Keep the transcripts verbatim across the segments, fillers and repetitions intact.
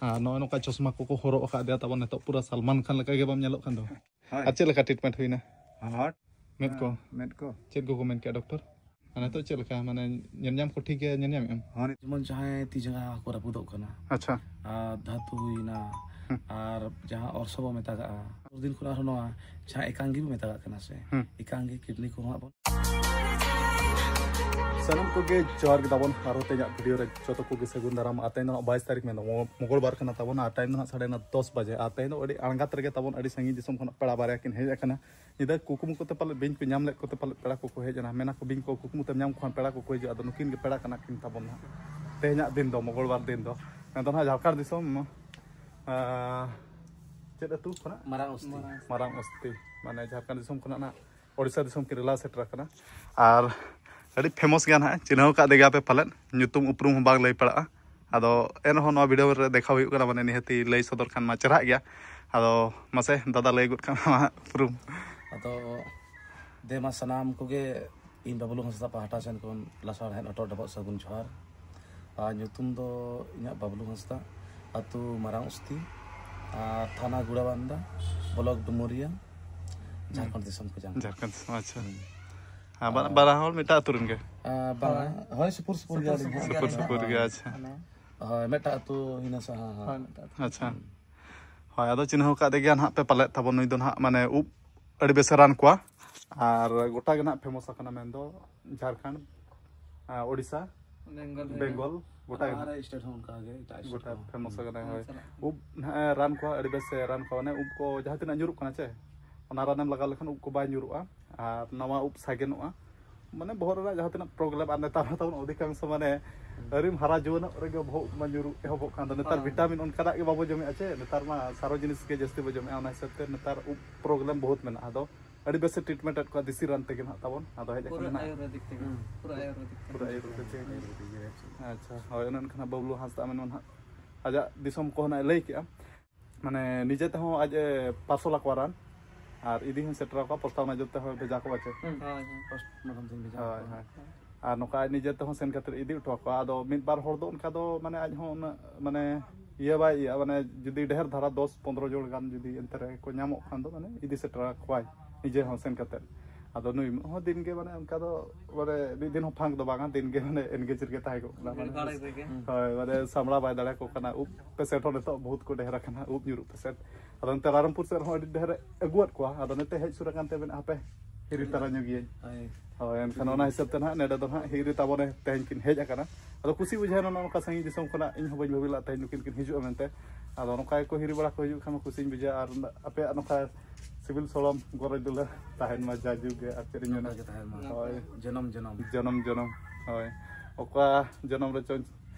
ᱟᱨ ᱱᱚᱜᱼᱚᱭ ᱱᱚᱝᱠᱟ ᱪᱚᱥᱢᱟ ᱠᱚᱠᱚ ᱦᱚᱨᱚᱜ ᱟᱠᱟᱫᱮᱭᱟ ᱛᱟᱵᱚᱱ, ᱱᱤᱛᱚᱜ ᱯᱩᱨᱟᱹ ᱥᱟᱞᱢᱟᱱ ᱠᱷᱟᱱ ᱞᱮᱠᱟ ᱜᱮ ᱵᱟᱢ ᱧᱮᱞᱚᱜ ᱠᱟᱱ ᱫᱚ᱾ ᱦᱳᱭ᱾ ᱟᱨ ᱪᱮᱫ ᱞᱮᱠᱟ ᱴᱨᱤᱴᱢᱮᱱᱴ ᱦᱩᱭᱱᱟ? ᱦᱚᱲ ᱢᱮᱫ ᱠᱚ? ᱢᱮᱫ ᱠᱚ᱾ ᱪᱮᱫ ᱠᱚᱠᱚ ᱢᱮᱱ ᱠᱮᱜᱼᱟ ᱰᱚᱠᱴᱚᱨ? ᱟᱨ ᱱᱤᱛᱚᱜ ᱪᱮᱫ ᱞᱮᱠᱟ, ᱢᱟᱱᱮ, ᱧᱮᱞ ᱧᱟᱢ ᱠᱚ ᱴᱷᱤᱠ ᱜᱮ ᱧᱮᱞ ᱧᱟᱢᱮᱫ ᱟᱢ? ᱦᱚᱸ, ᱡᱮᱢᱚᱱ ᱡᱟᱦᱟᱸᱭ ᱛᱤ ᱡᱟᱸᱜᱟ ᱠᱚ ᱨᱟᱹᱯᱩᱫᱚᱜ ᱠᱟᱱᱟ, ᱟᱪᱪᱷᱟ᱾ ᱟᱨ ᱫᱷᱟᱹᱛᱩ ᱦᱩᱭᱱᱟ, ᱦᱩᱸ᱾ ᱟᱨ ᱡᱟᱦᱟᱸ ᱚᱨᱥᱚ ᱵᱚ ᱢᱮᱛᱟᱜᱟᱜᱼᱟ, ᱫᱤᱱ ᱠᱷᱚᱱ ᱟᱨᱦᱚᱸ ᱱᱚᱣᱟ ᱡᱟᱦᱟᱸ ᱮᱠᱟᱝᱜᱤ ᱵᱚ ᱢᱮᱛᱟᱜᱟᱜ ᱠᱟᱱᱟ ᱥᱮ, ᱦᱩᱸ᱾ ᱮᱠᱟᱝᱜᱤ ᱠᱤᱰᱱᱤ ᱠᱚᱦᱚᱸ ᱟᱵᱚ ᱥᱟᱱᱟᱢ ᱠᱚᱜᱮ ᱡᱚᱦᱟᱨ ᱜᱮ ᱛᱟᱵᱚᱱ᱾ ᱟᱨᱦᱚᱸ ᱛᱮᱦᱮᱧᱟᱜ ᱵᱷᱤᱰᱤᱭᱳ ᱨᱮ ᱡᱚᱛᱚ ᱠᱚᱜᱮ ᱥᱟᱹᱜᱩᱱ ᱫᱟᱨᱟᱢ᱾ ᱟᱨ ᱛᱮᱦᱮᱧ ᱫᱚ ᱱᱟᱜ ᱵᱟᱭᱤᱥ ᱛᱟᱹᱨᱤᱠᱷ, ᱢᱮᱱᱫᱚ ᱢᱚ-, ᱢᱚᱝᱜᱚᱞᱵᱟᱨ ᱠᱟᱱᱟ ᱛᱟᱵᱚᱱ᱾ ᱟᱨ ᱴᱟᱭᱤᱢ ᱫᱚ ᱱᱟᱜ ᱥᱟᱲᱮ ᱱᱚ, ᱫᱚᱥ ᱵᱟᱡᱮ᱾ ᱟᱨ ᱛᱮᱦᱮᱧ ᱫᱚ ᱟᱹᱰᱤ ᱟᱬᱜᱟᱛ ᱨᱮᱜᱮ ᱛᱟᱵᱚᱱ ᱟᱹᱰᱤ ᱥᱟᱺᱜᱤᱧ ᱫᱤᱥᱚᱢ ᱠᱷᱚᱱᱟᱜ ᱯᱮᱲᱟ ᱵᱟᱨᱭᱟ ᱠᱤᱱ ᱦᱮᱡ ᱟᱠᱟᱱᱟ᱾ ᱧᱤᱫᱟᱹ ᱠᱩᱠᱢᱩ ᱠᱚᱛᱮ ᱯᱟᱞᱮᱫ ᱵᱤᱧ ᱠᱚ ᱧᱟᱢ ᱞᱮᱫ ᱠᱚᱛᱮ ᱯᱟᱞᱮᱫ ᱯᱮᱲᱟ ᱠᱚᱠᱚ ᱦᱮᱡ ᱮᱱᱟ᱾ ᱢᱮᱱᱟ ᱠᱚ, ᱵᱤᱧ ᱠᱚ ᱠᱩᱠᱢᱩ ᱛᱮᱢ ᱧᱟᱢ ᱠᱚ ᱠᱷᱟᱱ ᱯᱮᱲᱟ ᱠᱚᱠᱚ ᱦᱤᱡᱩᱜᱼᱟ᱾ ᱟᱫᱚ ᱱᱩᱠᱤᱱ ᱜᱮ ᱯᱮᱲᱟ ᱠᱟᱱᱟ ᱠᱤᱱ ᱛᱟᱵᱚᱱ ᱱᱟᱦᱟᱜ᱾ ᱛᱮᱦᱮᱧᱟᱜ ᱫᱤᱱ ᱫᱚ, ᱢᱚᱝᱜᱚᱞᱵᱟᱨ ᱫᱤᱱ ᱫᱚ, ᱢᱮᱱᱫᱚ ᱱᱟᱦᱟᱜ ᱡᱷᱟᱲᱠᱷᱚᱸᱰ ᱫᱤᱥᱚᱢ, ᱟᱸ, ᱪᱮᱫ ᱟᱹᱛᱩ ᱠᱷᱚᱱᱟᱜ? ᱢᱟᱨᱟᱝ ᱚᱥᱛᱤ᱾ ᱢᱟᱨᱟᱝ ᱚᱥᱛᱤ, ᱢᱟᱱᱮ ᱡᱷᱟᱲᱠᱷᱚᱸᱰ ᱫᱤᱥᱚᱢ ᱠᱷᱚᱱᱟᱜ ᱱᱟᱦᱟᱜ ᱳᱰᱤᱥᱟ ᱫᱤᱥᱚᱢ ᱠᱤᱱ ᱨᱮᱞᱟ ᱥᱮᱴᱮᱨ ᱟᱠᱟᱱᱟ᱾ ᱟᱨ ᱟᱹᱰᱤ ᱯᱷᱮᱢᱟᱥ ᱜᱮᱭᱟ ᱱᱟᱦᱟᱜ, ᱪᱤᱱᱦᱟᱹᱣ ᱟᱠᱟᱫ ᱫᱮ ᱜᱮᱭᱟ ᱯᱮ ᱯᱟᱞᱮᱫ, ᱧᱩᱛᱩᱢ ᱩᱯᱨᱩᱢ ᱦᱚᱸ ᱵᱟᱝ ᱞᱟᱹᱭ ᱯᱟᱲᱟᱜᱼᱟ᱾ ᱟᱫᱚ ᱮᱱᱨᱮᱦᱚᱸ ᱱᱚᱣᱟ ᱵᱷᱤᱰᱤᱭᱳ ᱨᱮ ᱫᱮᱠᱷᱟᱣ ᱦᱩᱭᱩᱜ ᱠᱟᱱᱟ, ᱢᱟᱱᱮ ᱱᱤᱦᱟᱹᱛᱤ ᱞᱟᱹᱭ ᱥᱚᱫᱚᱨ ᱠᱷᱟᱱ ᱢᱟ ᱪᱮᱨᱦᱟᱜ ᱜᱮᱭᱟ᱾ ᱟᱫᱚ ᱢᱟᱥᱮ ᱫᱟᱫᱟ, ᱞᱟᱹᱭ ᱜᱚᱫ ᱠᱟᱜ ᱢᱮ ᱟᱢᱟᱜ ᱩᱯᱨᱩᱢ᱾ ᱟᱫᱚ ᱫᱮ ᱢᱟ ᱥᱟᱱᱟᱢ ᱠᱚᱜᱮ ᱤᱧ ᱵᱟᱵᱞᱩ ᱦᱟᱸᱥᱫᱟ ᱯᱟᱦᱴᱟ ᱥᱮᱱ ᱠᱷᱚᱱ ᱞᱟᱥᱟᱲᱦᱮᱫ ᱦᱚᱴᱚᱜ ᱰᱚᱵᱚᱜ ᱥᱟᱹᱜᱩᱱ ᱡᱚᱦᱟᱨ᱾ ᱟᱨ ᱧᱩᱛᱩᱢ ᱫᱚ ᱤᱧᱟᱹᱜ ᱵᱟᱵᱞᱩ ᱦᱟᱸᱥᱫᱟ, ᱟᱹᱛᱩ ᱢᱟᱨᱟᱝ ᱩᱥᱛᱤ, ᱟᱨ ᱛᱷᱟᱱᱟ ᱜᱩᱲᱟᱵᱟᱱᱫᱟ, ᱵᱞᱚᱠ ᱰᱩᱢᱩᱨᱤᱭᱟ, ᱡᱷᱟᱲᱠᱷᱚᱸᱰ ᱫᱤᱥᱚᱢ ᱠᱷᱚᱱ᱾ ᱡᱷᱟᱲᱠᱷᱚᱸᱰ ᱫᱤᱥᱚᱢ, ᱟᱪᱪᱷᱟ᱾ ᱦᱩᱸ᱾ ᱟᱨ ᱵᱟ-, ᱟᱨ ᱵᱟᱨᱟ ᱦᱚᱲ ᱢᱤᱫᱴᱟᱝ ᱟᱹᱛᱩ ᱨᱮᱱ ᱜᱮ? ᱟᱨ ᱵᱟᱝᱟ, ᱦᱳᱭ, ᱥᱩᱯᱩᱨ ᱥᱩᱯᱩᱨ ᱜᱮᱭᱟ ᱞᱤᱧ ᱦᱟᱸᱜ᱾ ᱥᱩᱯᱩᱨ ᱥᱩᱯᱩᱨ ᱜᱮ, ᱟᱪᱪᱷᱟ᱾ ᱦᱳᱭ, ᱢᱤᱫᱴᱟᱝ ᱟᱹᱛᱩ ᱦᱤᱱᱟᱹ ᱥᱟᱦᱟ ᱦᱟᱸᱜ᱾ ᱦᱳᱭ, ᱢᱤᱫᱴᱟᱝ ᱟᱹᱛᱩ᱾ ᱟᱪᱪᱷᱟ᱾ ᱦᱩᱸ᱾ ᱦᱳᱭ, ᱟᱫᱚ ᱪᱤᱱᱦᱟᱹᱣ ᱟᱠᱟᱫ ᱜᱮᱭᱟ ᱱᱟᱦᱟᱜ ᱯᱮ ᱯᱟᱞᱮᱫ ᱛᱟᱵᱚᱱ, ᱱᱩᱭ ᱫᱚ ᱱᱟᱦᱟᱜ ᱢᱟᱱᱮ ᱩᱵ ᱟᱹᱰᱤ ᱵᱮᱥᱮ ᱨᱟᱱ ᱠᱚᱣᱟ᱾ ᱟᱨ ᱜᱚᱴᱟ ᱜᱮ ᱱᱟᱦᱟᱜ ᱯᱷᱮᱢᱟᱥ ᱟᱠᱟᱱᱟ, ᱢᱮᱱᱫᱚ ᱡᱷᱟᱲᱠᱷᱚᱸᱰ, ᱟᱨ ᱳᱰᱤᱥᱟ, ᱵᱮᱝᱜᱚᱞ ᱨᱮ᱾ ᱵᱮᱝᱜᱚᱞ, ᱜᱚᱴᱟ ᱜᱮ ᱟᱨ ᱱᱟᱦᱟᱜ᱾ ᱥᱴᱮᱴ ᱦᱚᱸ ᱚᱱᱠᱟ ᱜᱮ, ᱮᱴᱟᱜ ᱥᱴᱮᱴ ᱜᱚᱴᱟ ᱠᱚᱦᱚᱸ᱾ ᱯᱷᱮᱢᱟᱥ ᱟᱠᱟᱱᱟ, ᱦᱳᱭ᱾ ᱪᱟᱞᱟᱜ ᱠᱟᱱᱟ᱾ ᱩᱵ ᱱᱟᱦᱟᱜ ᱨᱟᱱ ᱠᱚᱣᱟ, ᱟᱹᱰᱤ ᱵᱮᱥᱮ ᱨᱟᱱ ᱠᱚᱣᱟ, ᱢᱟᱱᱮ ᱩᱵ ᱠᱚ ᱡᱟᱦᱟᱸ ᱛᱤᱱᱟᱹᱜ ᱧᱩᱨᱩᱜ ᱠᱟᱱᱟ ᱪᱮ, ᱚᱱᱟ ᱨᱟᱱᱮᱢ ᱞᱟᱜᱟᱣ ᱞᱮᱠᱷᱟᱱ ᱩᱵ ᱠᱚ ᱵᱟᱭ ᱧᱩᱨᱩᱜᱼᱟ ᱟᱨ ᱱᱟᱣᱟ ᱩᱵ ᱥᱟᱜᱮᱱᱚᱜᱼᱟ᱾ ᱢᱟᱱᱮ ᱵᱚᱦᱚᱜ ᱨᱮᱱᱟᱜ ᱡᱟᱦᱟᱸ ᱛᱤᱱᱟᱹᱜ ᱯᱨᱚᱵᱞᱮᱢ, ᱟᱨ ᱱᱮᱛᱟᱨ ᱦᱚᱸ ᱛᱟᱵᱚᱱ ᱚᱫᱷᱤᱠᱟᱝᱥᱚ ᱢᱟᱱᱮ ᱦᱩᱸ᱾ ᱟᱹᱣᱨᱤᱢ ᱦᱟᱨᱟ ᱡᱩᱣᱟᱹᱱᱚᱜ ᱨᱮᱜᱮ ᱵᱚᱦᱚᱜ ᱢᱟ ᱧᱩᱨᱩᱜ ᱮᱦᱚᱵᱚᱜ ᱠᱟᱱ ᱫᱚ᱾ ᱱᱮᱛᱟᱨ ᱦᱳᱭ᱾ ᱵᱷᱤᱴᱟᱢᱤᱱ ᱚᱱᱠᱟᱱᱟᱜ ᱜᱮ ᱵᱟᱵᱚ ᱡᱚᱢᱮᱜᱼᱟ ᱪᱮ, ᱱᱮᱛᱟᱨ ᱢᱟ ᱥᱟᱨᱚ ᱡᱤᱱᱤᱥ ᱜᱮ ᱡᱟᱹᱥᱛᱤ ᱵᱚ ᱡᱚᱢᱮᱜᱼᱟ, ᱚᱱᱟ ᱦᱤᱥᱟᱹᱵ ᱛᱮ ᱱᱮᱛᱟᱨ ᱩᱵ ᱯᱨᱚᱵᱞᱮᱢ ᱵᱚᱦᱩᱛ ᱢᱮᱱᱟᱜᱼᱟ᱾ ᱟᱫᱚ ᱟᱹᱰᱤ ᱵᱮᱥ ᱮ ᱴᱨᱤᱴᱢᱮᱱᱴ ᱮᱫ ᱠᱚᱣᱟ ᱫᱮᱥᱤ ᱨᱟᱱ ᱛᱮᱜᱮ ᱱᱟᱦᱟᱜ ᱛᱟᱵᱚᱱ᱾ ᱟᱫᱚ ᱦᱮᱡ ᱯᱩᱨᱟᱹ ᱞᱮᱠᱷᱟᱱ ᱱᱟᱦᱟᱜ ᱟᱭᱩᱨᱵᱮᱫᱤᱠ ᱛᱮᱜᱮ, ᱦᱩᱸ᱾ ᱯᱩᱨᱟᱹ ᱟᱭᱩᱨᱵᱮᱫᱤᱠ ᱛᱮᱜᱮ᱾ ᱯᱩᱨᱟᱹ ᱟᱭᱩᱨᱵᱮᱫᱤᱠ ᱛᱮᱜᱮ᱾ ᱟᱪᱪᱷᱟ, ᱦᱳᱭ, ᱚᱱᱮ ᱚᱱᱠᱟᱱᱟᱜ ᱵᱟᱹᱵᱞᱩ ᱦᱟᱸᱥᱫᱟ ᱢᱮᱱ ᱱᱟᱦᱟᱜ ᱟᱡᱟᱜ ᱫᱤᱥᱚᱢ ᱠᱚ ᱱᱟᱦᱟᱜ ᱞᱟᱹᱭ ᱠᱮᱜᱼᱟ᱾ ᱢᱟᱱᱮ ᱱᱤᱡᱮ ᱛᱮᱦᱚᱸ ᱟᱡ ᱮ ᱯᱟᱨᱥᱚᱞ ᱟᱠᱚᱣᱟ ᱨᱟᱱ, ᱟᱨ ᱤᱫᱤ ᱦᱚᱸᱧ ᱥᱮᱴᱮᱨ ᱟᱠᱚᱣᱟ, ᱯᱳᱥᱴᱟᱞ ᱢᱟᱫᱽᱫᱷᱚᱢ ᱛᱮᱦᱚᱸ ᱵᱷᱮᱡᱟ ᱠᱚᱣᱟ ᱪᱮ? ᱦᱩᱸ, ᱦᱳᱭ, ᱦᱳᱭ᱾ ᱯᱳᱥᱴ ᱢᱟᱫᱽᱫᱷᱚᱢ ᱛᱮᱧ ᱵᱷᱮᱡᱟ ᱦᱳᱭ, ᱟᱠᱚᱣᱟ᱾ ᱦᱳᱭ᱾ ᱟᱨ ᱱᱚᱝᱠᱟ ᱟᱡ ᱱᱤᱡᱮ ᱛᱮᱦᱚᱸ ᱥᱮᱱ ᱠᱟᱛᱮ ᱤᱫᱤ ᱦᱚᱴᱚ ᱟᱠᱚᱣᱟ᱾ ᱟᱫᱚ ᱢᱤᱫ ᱵᱟᱨ ᱦᱚᱲ ᱫᱚ ᱚᱱᱠᱟ ᱫᱚ ᱢᱟᱱᱮ ᱟᱡ ᱦᱚᱸ ᱩᱱᱟᱹᱜ ᱢᱟᱱᱮ ᱤᱭᱟᱹ ᱵᱟᱭ ᱤᱭᱟᱹ, ᱢᱟᱱᱮ ᱡᱩᱫᱤ ᱰᱷᱮᱨ ᱫᱷᱟᱨᱟ ᱫᱚᱥ ᱯᱚᱱᱫᱽᱨᱚ ᱡᱚᱲ ᱜᱟᱱ ᱡᱩᱫᱤ ᱮᱱᱛᱮ ᱨᱮ ᱠᱚ ᱧᱟᱢᱚᱜ ᱠᱷᱟᱱ ᱫᱚ, ᱢᱟᱱᱮ ᱤᱫᱤ ᱥᱮᱴᱮᱨ ᱟᱠᱚᱣᱟᱭ ᱱᱤᱡᱮ ᱦᱚᱸ ᱥᱮᱱ ᱠᱟᱛᱮ᱾ ᱟᱫᱚ ᱱᱩᱭ ᱦᱚᱸ ᱫᱤᱱ ᱜᱮ ᱢᱟᱱᱮ ᱚᱱᱠᱟ ᱫᱚ ᱢᱟᱱᱮ ᱢᱤᱫ ᱫᱤᱱ ᱦᱚᱸ ᱯᱷᱟᱸᱠ ᱫᱚ ᱵᱟᱝᱟ, ᱫᱤᱱ ᱜᱮ ᱢᱟᱱᱮ ᱮᱱᱜᱮᱡᱽ ᱨᱮᱜᱮ ᱛᱟᱦᱮᱸ ᱠᱚᱜ ᱠᱟᱱᱟ᱾ ᱵᱷᱤᱲ ᱢᱟᱱᱮ ᱵᱷᱟᱲ ᱨᱮᱜᱮ᱾ ᱦᱳᱭ, ᱢᱟᱱᱮ ᱥᱟᱢᱵᱲᱟᱣ ᱵᱟᱭ ᱫᱟᱲᱮᱭᱟᱠᱚ ᱠᱟᱱᱟ᱾ ᱩᱵ ᱯᱮᱥᱮᱱᱴ ᱦᱚᱸ ᱱᱤᱛᱚᱜ ᱵᱚᱦᱩᱛ ᱠᱚ ᱰᱷᱮᱨ ᱟᱠᱟᱱᱟ, ᱩᱵ ᱧᱩᱨᱩᱜ ᱯᱮᱥᱮᱱᱴ᱾ ᱟᱫᱚ ᱱᱚᱛᱮ ᱨᱟᱭᱨᱚᱝᱯᱩᱨ ᱥᱮᱫ ᱨᱮᱦᱚᱸ ᱟᱹᱰᱤ ᱰᱷᱮᱨ ᱟᱹᱜᱩᱣᱟᱫ ᱠᱚᱣᱟ᱾ ᱟᱫᱚ ᱱᱚᱛᱮ ᱦᱮᱡ ᱥᱩᱨ ᱟᱠᱟᱱ ᱛᱮ ᱢᱮᱱᱮᱫ, "ᱦᱟᱯᱮ, ᱦᱤᱨᱤ ᱛᱟᱨᱟ ᱧᱚᱜ ᱜᱤᱭᱟᱹᱧ᱾" ᱦᱳᱭ᱾ ᱦᱳᱭ, ᱮᱱᱠᱷᱟᱱ ᱚᱱᱟ ᱦᱤᱥᱟᱹᱵ ᱛᱮ ᱱᱟᱦᱟᱜ ᱱᱚᱰᱮ ᱫᱚ ᱱᱟᱦᱟᱜ ᱦᱤᱨᱤ ᱛᱟᱵᱚᱱᱮ ᱛᱮᱦᱮᱧ ᱠᱤᱱ ᱦᱮᱡ ᱟᱠᱟᱱᱟ᱾ ᱟᱫᱚ ᱠᱩᱥᱤ ᱵᱩᱡᱷᱟᱹᱣ ᱮᱱᱟ, ᱱᱚᱜᱼᱚ ᱱᱚᱝᱠᱟ ᱥᱟᱺᱜᱤᱧ ᱫᱤᱥᱚᱢ ᱠᱷᱚᱱᱟᱜ ᱤᱧ ᱦᱚᱸ ᱵᱟᱹᱧ ᱵᱷᱟᱹᱵᱤ ᱞᱮᱫ ᱛᱟᱦᱮᱸᱫ ᱱᱩᱠᱤᱱ ᱠᱤᱱ ᱦᱤᱡᱩᱜᱼᱟ ᱢᱮᱱᱛᱮ᱾ ᱟᱫᱚ ᱱᱚᱝᱠᱟ ᱜᱮᱠᱚ ᱦᱤᱨᱤ ᱵᱟᱲᱟ ᱠᱚ ᱦᱤᱡᱩᱜ ᱠᱷᱟᱱ ᱢᱟ ᱠᱩᱥᱤᱧ ᱵᱩᱡᱷᱟᱹᱣᱟ, ᱟᱨ ᱟᱯᱮᱭᱟᱜ ᱱᱚᱝᱠᱟ ᱥᱤᱵᱤᱞ ᱥᱚᱲᱚᱢ ᱜᱚᱨᱚᱡᱽ ᱫᱩᱞᱟᱹᱲ ᱛᱟᱦᱮᱱ ᱢᱟ ᱡᱟᱭᱡᱩᱜᱽ ᱜᱮ, ᱟᱨ ᱪᱮᱫ ᱤᱧ ᱢᱮᱱᱟ᱾ ᱱᱚᱝᱠᱟ ᱜᱮ ᱛᱟᱦᱮᱱ ᱢᱟ᱾ ᱦᱳᱭ᱾ ᱡᱚᱱᱚᱢ ᱡᱚᱱᱚᱢ᱾ ᱡᱚᱱᱚᱢ ᱡᱚᱱᱚᱢ᱾ ᱦᱳᱭ᱾ ᱚᱠᱟ ᱡᱚᱱᱚᱢ ᱨᱮᱪᱚᱧ